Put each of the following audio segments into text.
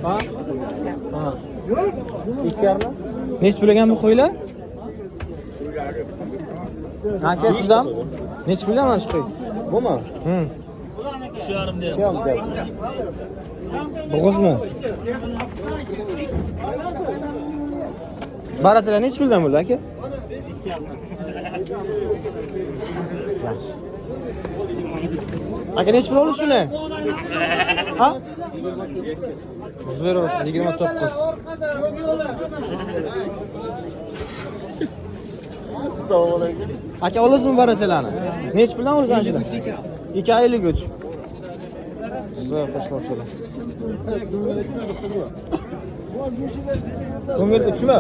Ha? Ha. 2,5? Nechi pul ekan bu qo'ylar? Aka, siz ham? Nechi puldan mana shu qo'y? Bumi? 3,5 deyapti. Bo'g'izmi? Barachalar nechi puldan bo'ldi aka? Yaxshi. Aka, nechi pul oldi shuni? Ha? 0,29. Assalomu alaykum. Aka, olasizmi barachalarni? Nechi puldan olasiz ana shuni? 2,53. Zo'r qo'shqorchalar. Ko'ngil uchmi?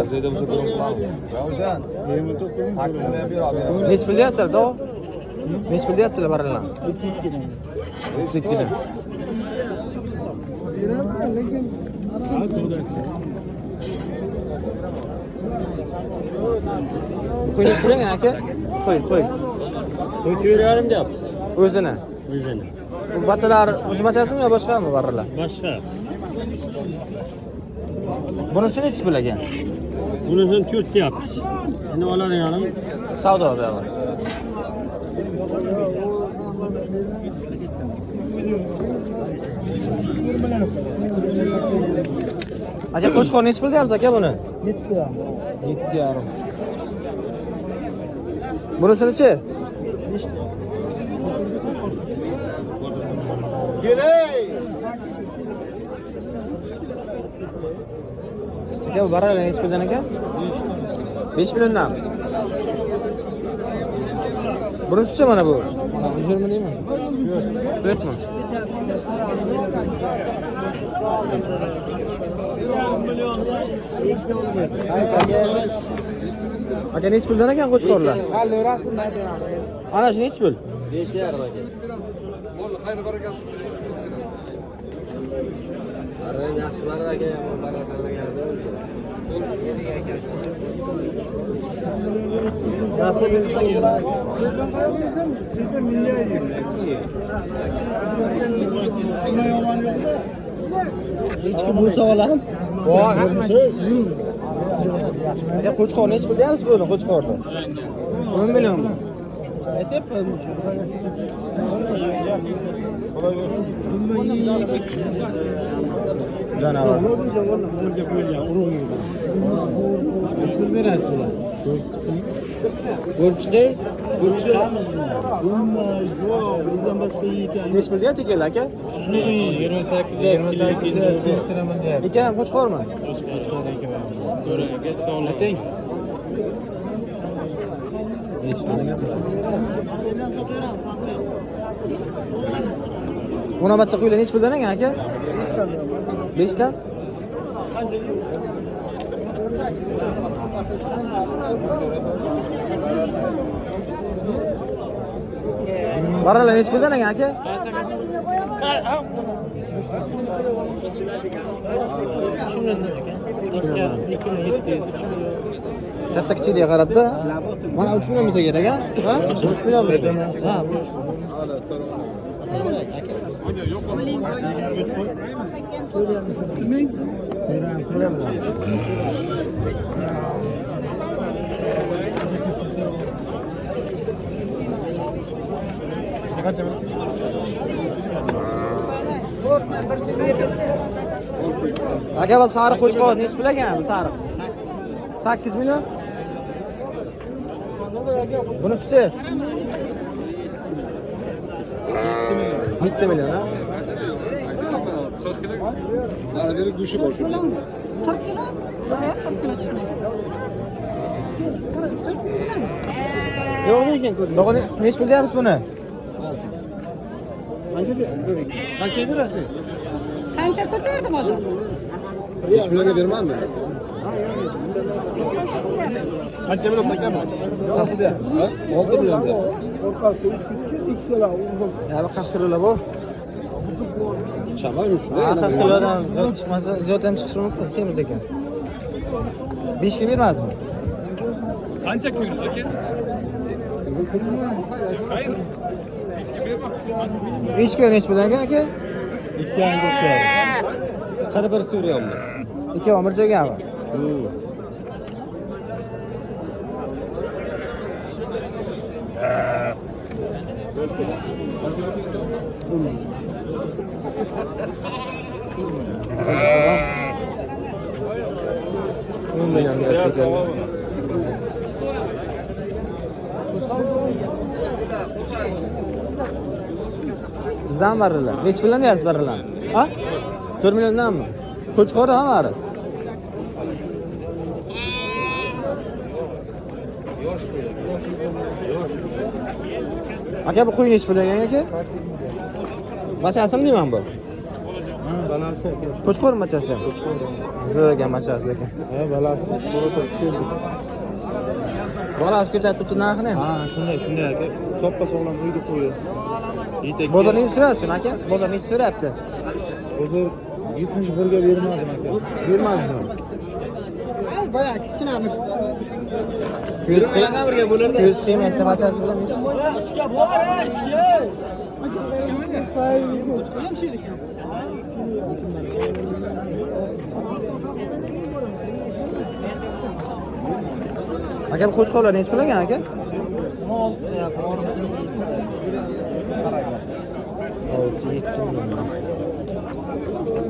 Nechi pul deyaptilar, dov? Nechi pul deyaptilar baralarni? 32 dan. Qo'y nechi pul ekan aka? Qo'y, qo'y. 4,5 deyapmiz. O'zini. O'zini. Bu bachalar o'zi bachasimi yo boshqami baralar? Boshqa. Bunisi nechi pul ekan? Bunisini 4 deyapmiz. Endi oladiganim Savdo buyog'i. Aka, qo'chqor nechi pul deyapsiz aka buni? 7. 7,5. Bunisinichi? 5. Kelay. Aka, bu baralar nechi puldan aka? 5 milliondan. Bunisichi mana bu? Uzurmi deyman? 4 mi? Aka, nechi puldan ekan qo'chqorlar? Ana shu nechi pul? 5,5 aka. Barra yaxshi barra aka, yomon barra tanlagan. Nasıl bilsen Hech kim bo'lsa olam. Aka, qo'chqor nechi pul deyapsiz buni, qo'chqorni? 10 millionmi? Aytyapman. Jonavor. Berasiz bular. Ko'rib chiqing. Ko'rib chiqamiz. Yo'q, bizdan boshqa ekan. Nechi pul deyapti ekanlar aka? 28 deyapti. Ikki ham qo'chqormi? Ayting. Buni bacha qo'ylar nechi puldan ekan aka? 5 dan. Baralar nechi puldan ekan aka? 3 milliondan ekan. 2700, 3 million. Katta kichikligiga qarabda. Mana 3 million bo'lsa kerak, ha? Ha? 3 million bo'lsa. Ha, bu 3 Aka, bu sariq qo'chqor nechi pul ekan bu sariq? 8 million. Bunisichi? 7 million, ha? Nari beri go'shti bor shunda. 40 kilo? Yo'q, 40 kilo chiqmaydi. 40 kilo. Yo'q lekin Dog'ini nechi pul deyapsiz buni? Qancha berasiz? Qancha ko'tardim hozir? 5 millionga bermanmi? Qancha million akam? 6 million. Ya bu 40 kilolar bor. Chama shunda. Ha, 40 kilodan ziyod chiqmasa, ziyod ham chiqishi mumkin, semiz ekan. 5 ga bermasmi? Qancha kuyingiz aka? Echki nechi puldan ekan aka? 2,5. 41 so'rayapmiz. Ikkovi bir joygami? Sizdan barrilar. Nechi puldan deyapsiz barrilarni? Ha? 4 milliondanmi? Qo'chqor ha bari. Aka, bu qo'y nechi pul degan aka? Bachasimi deyman bu? Ha, balasi aka. Qo'chqor bachasi. Zo'r ekan bachasi lekin. Ha, balasi. Bolasi ko'tarib turibdi narxini. Ha, shunday, shunday aka. Soppa sog'lom uyda qo'yi. Yetakka. Bozor nechi so'rayapsiz aka? Bozor nechi so'rayapti? Bozor 71 ga bermadim aka. Bermadingizmi? Boya kichinamiz. Ko'z ko'z qiymatli bachasi bilan nechi? Aka, bu qo'chqorlar nechi pul ekan aka? 6-7 million.